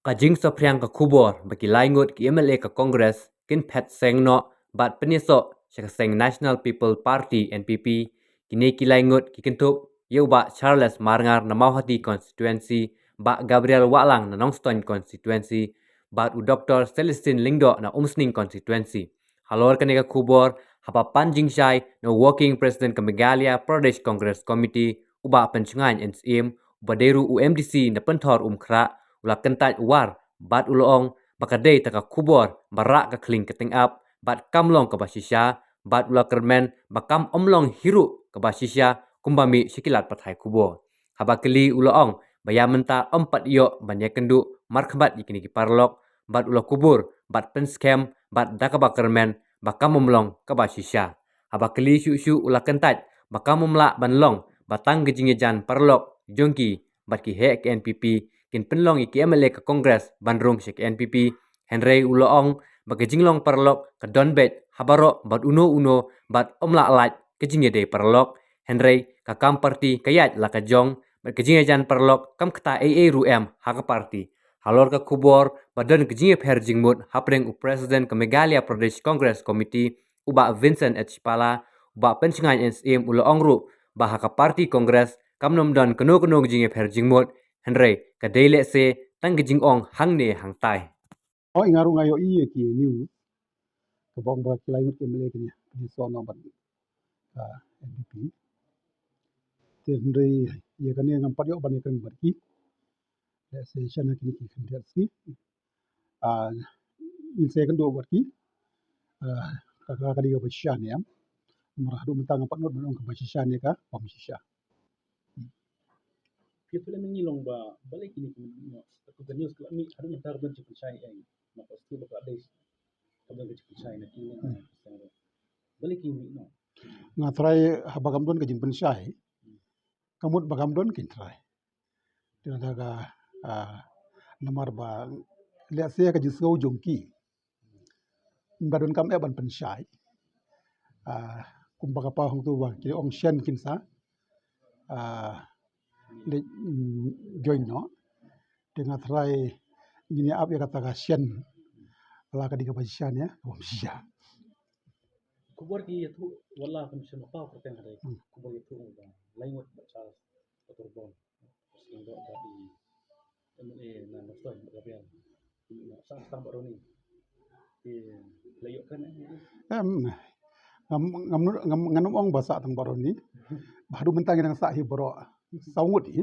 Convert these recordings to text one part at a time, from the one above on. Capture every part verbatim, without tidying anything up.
Ba jingsaphriang ka khubor ba ki lai ngut ki M L A ka Congress kin phet seng noh bad pynïasoh sha ka seng National People Party, N P P. Kine ki lai ngut ki kynthup ïa u Bah Charles Marngar na Mawhati constituency, Bah Gabriel Wahlang na Nongstoiñ constituency, bad u Doktor Celestine Lyngdoh na Umsning constituency. Halor kane ka khubor, haba pan jingshai na u Working President ka Meghalaya Pradesh Congress Committee, u Bah Pynshngaiñ N Syiem, uba dei ruh u M D C na Pynthor Umkhrah, u la kyntait war bad u la ong ba ka dei ta ka khubor ba rah ka khlieng ka tyngab bad kam long kaba shisha, bad u la kyrmen ba kam ym long hi ruh kaba shisha kumba mih sha ki lad pathai khubor. Haba kylli u la ong ba ïa mynta ym pat ïoh ban ïakynduh markhmat ïa kine ki paralok, bad u la kubur bad pynskhem bad da kaba kyrmen ba kam ym long kaba shisha. Haba kylli shuh shuh u la kyntait ba kam ym lah ban long ba tang ka jingïajan paralok jong ki bad ki heh ka N P P kin pynlong ïa ki M L A ka Congress ban rung sha ka N P P. Hynrei u la ong ba ka jinglong paralok ka don beit ha baroh bad uno uno bad ym lah lait ka jingïadei paralok. Hynrei ka kam party ka ïaid la ka jong bad ka jingïajan paralok kam kata ei ei ruh em ha ka party. Halor ka khubor ba don ka jingïapher jingmut hapdeng u President ka Meghalaya Pradesh Congress Committee, u Bah Vincent H Pala, u Bah Pynshngaiñ N Syiem u la ong ruh ba ha ka party Congress kam nym don kano kano ka jingïapher jingmut, hynrei ka dei lehse tang ka jingong hangne hangtai. Hooid, nga ruh nga ïohi ïa ki news kaba ong ba ki lai ngut ki M L A kine ki ïasoh noh bad ka N P P. Te hynrei ïa kane ngam pat ïoh ban ïakren bad ki. Lehse shen ha kine ki khyndiat sngi, ah, ngin sa ïakynduh bad ki, ah, ka, ka, ka dei kaba shisha ne em. Namar haduh mynta ngam pat nud ban ong kaba shisha ne ka bym shisha. Phi, phi la mih, ngi long ba balei kine ki mih noh? Ka news ka la mih haduh mynta ka don jingpynshai eng. Na ka stu ba ka dei ka don ka jingpynshai na kine. Hmm. Balei ki mih noh? Nga tharai haba kam don ka jingpynshai, ka mut ba kam don kin tharai. Te na ka, ah, namar ba lehse ka jingsngew jong ki ba donkam eh ban pynshai. Ah, kumba ka paw hangtu ba ki ong shen kin sa, ah, leit, mm, join noh. Te nga tharai ngin ïa ap ïa kata ka shen, la ka dei kaba shisha ne ka bym shisha. Khubor ki ïathuh wat la kum shen ba paw kyrteng ha dei. Hmm. Khubor ïathuh ba lai ngut ba Charles Pynthor Bun. Sngewbha ba i M L A na Nongstoiñ ba ka biang. Sa tang ba Ronnie. Ki la ïoh kan, eh? Em, ngam, ngam, ngam, ngam ong ba sa tang ba Ronnie. Ba haduh mynta ngi dang sah hi baroh saw ngut hi.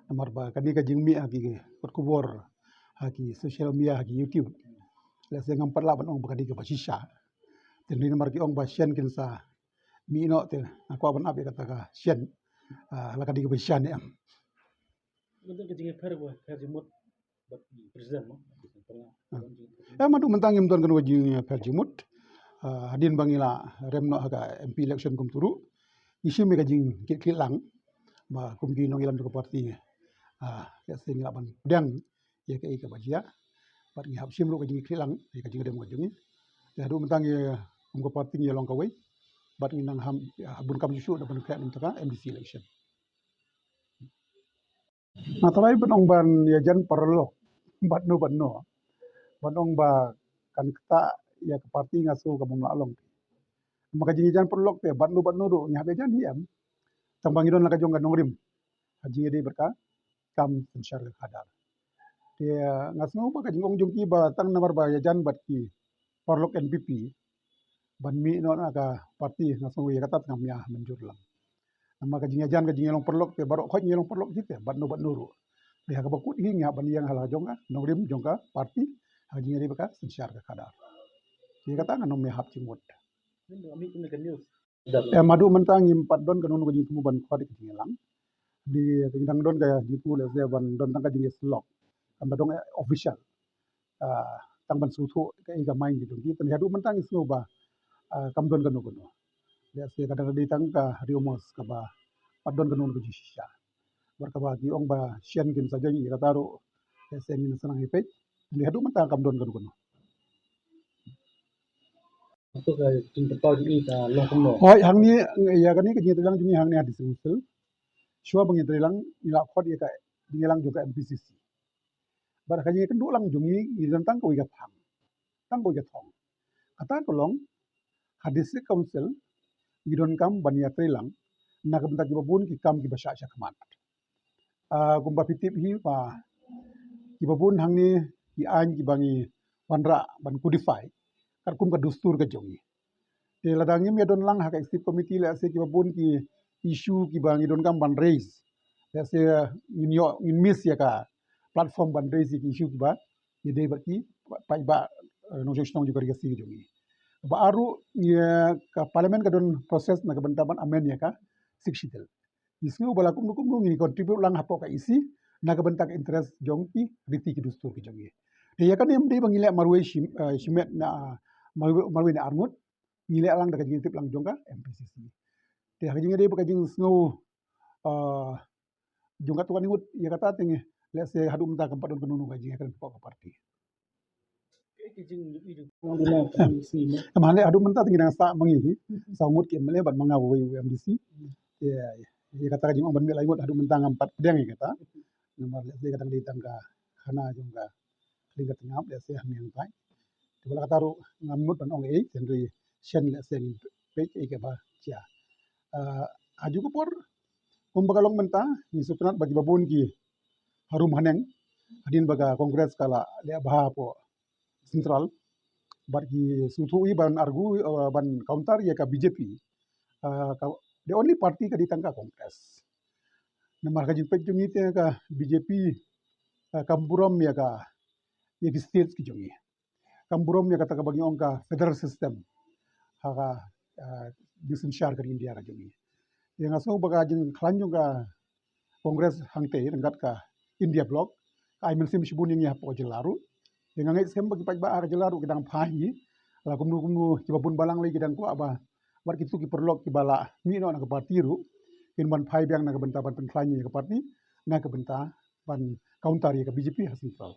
Namar ba kane ka jingmih ha ki kot khubor, ha ki social media, ha ki YouTube. Lehse ngam pat lah ban ong ba ka dei kaba shisha. Te hynrei namar ki ong ba shen kin sa mih noh te nga kwah ban ap ïa kata ka shen, ah, la ka dei kaba shisha ne em. Mynta ka jingïapher ba pher jingmut bad president, no? Hmm. Em, haduh mynta ngim don kano ka jingïapher jingmut. Ah, hadien ba ngi la rem noh ha ka M P election kumta ruh, ngi shim ïa ka jingkit khlieh lang ba kum ki nongïalam jong ka party, ah, lehse ngi lah ban pdiang ïa kaei kaba jia. Bad ngi hap shim ruh ka jingkit khlieh lang ïa ka jingkdem ka jong ngi. Te haduh mynta ngi kum ka party ngi ïa long kawei bad ngi nang ham, ah, bun kam shuh shuh da ban khreh na ka M D C election. Nga tharai ban ong ban ïajan paralok bad no bad no, ban ong ba kan ktah ïa ka party nga sngew ka bym lah long. Namar ka jingïajan paralok te bad no bad no ruh ngi hap ïajan hi em. Tang ba ngi don la ka jong ka nongrim ha jingïadei bad ka kam synshar ka khadar. Te nga sngew ba ka jingong jong ki ba tang namar ba ïajan bad ki paralok N P P ban mih noh na ka party, nga sngew ïa kata tang ngam ïa mynjur lang. Namar ka jingïajan ka jingïalong paralok te baroh khoit ngi ïalong paralok hi te bad no bad no ruh. Te ha kaba kut hi ngi hap ban ïeng ha la jong ka nongrim jong ka party ha ka jingïadei bad ka synshar ka khadar. Te kata ngan ym ïahap jingmut. Em, haduh mynta ngim pat don kano kano ka jingthmu ban khot ïa ka jingïalang. Dei ka jingdang don ka jingthmu lehse ban don tang ka jingïasyllok. Kam da dang official. Ah, tang ban sngewthuh kaei ka mind ka jong ki. Te haduh mynta ngi sngew ba, ah, kam don kano kano. Lehse ka dang dei tang ka rumours kaba pat don kano kano ka jingshisha. Bad kaba ki ong ba shen kin sa join ïa kata ruh lehse ngin sa nang ïa peit. Te haduh mynta kam don kano kano. Hato ka jingpynpaw jong i ka long kumno? Hooid, hangne, ïa kane ka jingïatreilang jong ngi hangne ha District Council. Shuwa ba ngi treilang ngi la khot ïa ka jingïalang jong ka M P C C. Bad ha ka jingïakynduh lang jong ngi, ngi don tang kawei ka thang, tang kawei ka thong. Kata ka long, ha District Council ngi donkam ban ïatrei lang na ka bynta kiba bun ki kam kiba shah shakhmat. Ah, kumba phi tip hi ba kiba bun hangne ki aiñ kiba ngi wanrah ban codify katkum ka dustur ka jong ngi. Te lada ngim ïadon lang ha ka executive committee, lehse kiba bun ki issue kiba ngi donkam ban raise, lehse ngin ïoh, ngin miss ïa ka platform ban raise ïa ki issue kiba ïadei bad ki paidbah, eh, nongshong shnong jong ka Ri Khasi ka jong ngi. Ba ar ruh, ïa ka Parliament ka don process na ka bynta ban amend ïa ka Sixth Schedule. Ngi sngew ba la kumno kumno ngin contribute lang hapoh ka E C na ka bynta ka interest jong ki riti ki dustur ki jong ngi. Te ïa kane ym dei ba ngi leh marwei shim, eh, shimet na, marwei, marwei na arngut, ngi leh lang da ka jingtip lang jong ka M P C C. Te ha ka jingïadei bad ka jingsngew, eh, jong ka tu ka ngut ïa kata te ngi, lehse haduh mynta kam pat don kano kano ka jingïakren hapoh ka party. Em, ha leh haduh mynta te ngi dang sah ma ngi hi, saw ngut ki M L A bad ma nga uwei u M D C. Ïa, ïa kata ka jingong ban mih lai ngut haduh mynta ngam pat pdiang ïa kata. Namar lehse kata ka dei tang ka khana jong ka khlieh ka tngap, lehse hangne hangtai. Te wat la kata ruh ngam mut ban ong ei, hynrei shen lehse ngin peit ei kaba jia. Ah, ha ju ka por, kumba ka long mynta, ngi sngewtynnat ba kiba bun ki harum haneng, hadien ba ka Congress ka la leh bha hapoh Central, bad ki sngewthuh hi ban argue, eh, ban counter ïa ka B J P. Ah, ka, the only party ka dei tang ka Congress. Namar ka jingpeit jong ngi te ka B J P, eh, kam burom ïa ka, ïa ki states ki jong ngi. Kam burom ïa kata kaba ngi ong ka federal system ha ka, ah, jingsynshar ka India ka jong ngi. Ïa nga sngew ba ka jingkhlaiñ jong ka Congress hangtei ryngkat ka India Bloc ka ai mynsiem shibun ïa ngi hapoh ka jylla ruh. Ïa nga ngeit skhem ba ki paidbah ha ka jylla ruh ki dang phai hi. La kumno kumno kiba bun balang lei ki dang kwah ba wat kitu ki paralok kiba la mih noh na ka party ruh kin ban phai biang na ka bynta ban pynkhlaiñ ïa ka party, na ka bynta ban counter ïa ka B J P ha Central.